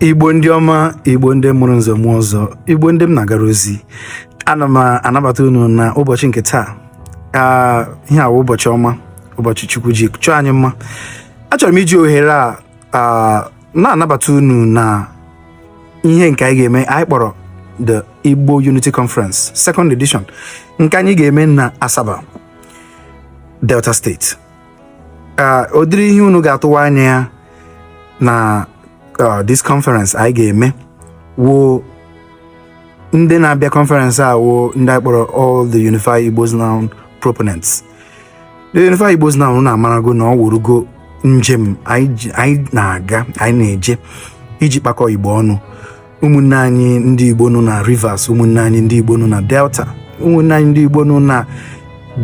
Igbo ndị ọma, Igbo ndị mụrụ nze mụọ ọzọ, Igbo ndị m na-agara ozi, ana m anabata unu na ụbọchị nke taa. Ihe a wụ ụbọchị ọma, ụbọchị Chukwu ji chọọ anyị mma. Achọrọ m iji ohere a na-anabata unu na ihe nke anyị ga-eme anyị kpọrọ the Igbo Unity Conference Second Edition, nke anyị ga-eme na Asaba, Delta State. Ụdịrị ihe unu ga-atụwa anya ya na this conference anyị ga-eme wo, ndị na-abịa conference a wo ndị anyị kpọrọ all the Unified Igbos Now proponents. The Unified Igbos Now na-amarago na ọ wụrụgo njem anyị na-aga, anyị na-eje iji kpakọ Igbo ọnụ, ụmụnne anyị ndị Igbo nọ na Rivers, ụmụnne anyị ndị Igbo nọ na Delta, ụmụnne anyị ndị Igbo nọ na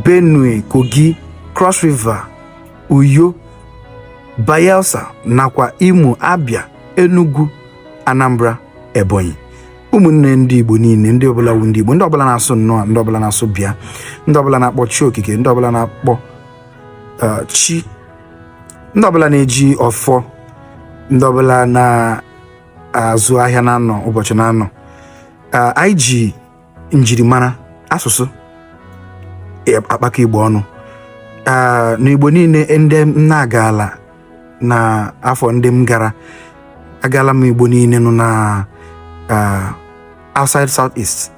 Benue, Kogi, Cross River, Uyo, Bayelsa nakwa Imo, Abia, Enugu, Anambra, Ebonyi, ụmụnne ndị Igbo niile, ndị ọbụla wu ndị Igbo, ndị ọbụla na-asụ nnọọ, ndị ọbụla na-asụ bịa, ndị ọbụla na-akpọ chi okike, ndị ọbụla na-akpọ chi, ndị ọbụla na-eji ọfọ, ndị ọbụla na-azụ ahịa na-anọ ụbọchị na-anọ. Anyị ji njirimara asụsụ akpakọ Igbo ọnụ n'Igbo niile. Ndị m na-agala na afọ ndị m gara, agala m Igbo niile nọ na outside South East.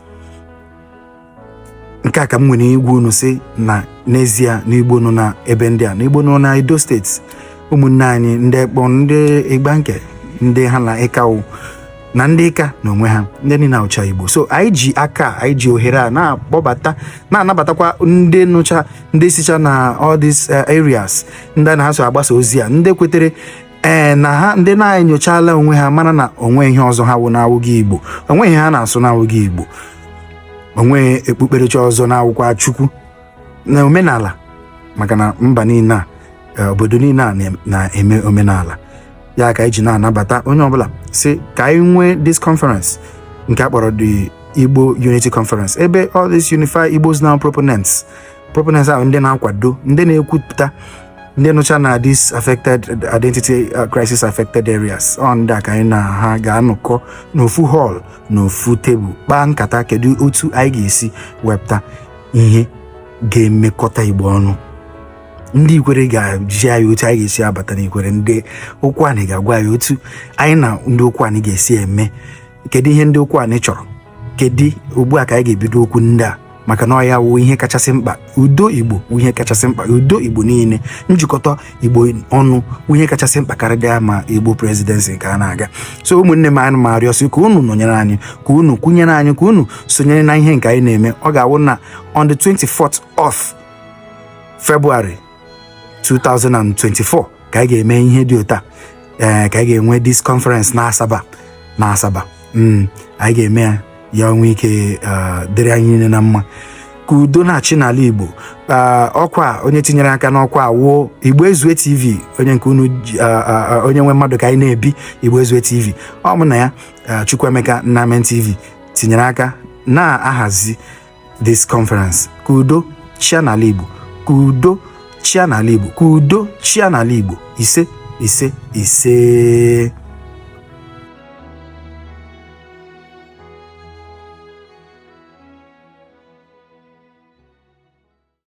Nke a ka m nwere igwe unu si na n'ezie na Igbo nọ na ebe ndị a, na Igbo nọ na Edo Steeti, ụmụnne anyị ndị Ekpọ, ndị Igbanke, ndị ha na Ịkawu na ndị Ịka na onwe ha, ndị niile na-ụcha Igbo. So anyị ji aka, anyị ji ohere a na-akpọbata, na-anabatakwa ndị nụcha, ndị sicha na all these areas, ndị na ha so agbasa ozi a, ndị kwetere ee na ha, ndị na-enyochala onwe ha mara na onwe ihe ọzọ ha wụ na-awụghị Igbo, onwe ihe ha na-asụ na-awụghị Igbo, onwe okpukperechi ọzọ na-awụkwa Chukwu na omenala, maka na mba niile a, obodo niile a na-eme omenala ya. Ka anyị ji na-anabata onye ọbụla si ka anyị nwee this conference nke a kpọrọ the Igbo Unity Conference, ebe all these Unified Igbos Now proponents ahụ, ndị na-akwado, ndị na-ekwupụta, ndị nụcha na this affected identity crisis affected areas, ọ ndị a ka anyị na ha ga-anọkọ n'ofu hall, n'ofu tebụl, kpaa nkata kedu otu anyị ga-esi wepụta ihe ga-emekọta Igbo ọnụ. Ndị Ikwere ga-ji anyị otu anyị ga-esi abata n'Ikwere, ndị Ụkwụanị ga-agwa anyị otu anyị na ndị Ụkwụanị ga-esi eme, kedu ihe ndị Ụkwụanị chọrọ, kedu ugbu a ka anyị ga-ebido okwu ndị a, maka na ọ ya wụ ihe kachasị mkpa. Udo Igbo wụ ihe kachasị mkpa, udo Igbo niile, njikọta Igbo ọnụ wụ ihe kachasị mkpa karịa ma Igbo presidency nke a na-aga. So ụmụnne m, anyị ma arịọsị ka unu nọnyere anyị, ka unu kwụnyere anyị, ka unu sonyere na ihe nke anyị na-eme. Ọ ga-awụ na on the 24th of February 2024 ka anyị ga-eme ihe dị otu a, ee, ka anyị ga-enwe this conference na Asaba, na Asaba. Anyị ga-eme ya, ya nwee ike dịrị anyị niile na mma, ka udo na-achị n'ala Igbo. Ọkwa onye tinyere aka n'ọkwa wuo Igbo Ezue TV, onye nke unu onye nwe mmadụ ka anyị na-ebi Igbo Ezue TV, ọ mụ na ya, Chukwuemeka Nnamen TV, tinyere aka na-ahazi this conference. Ka udo chia n'ala Igbo, ka udo chia n'ala Igbo, ka udo chia n'ala Igbo. Ise, ise, ise.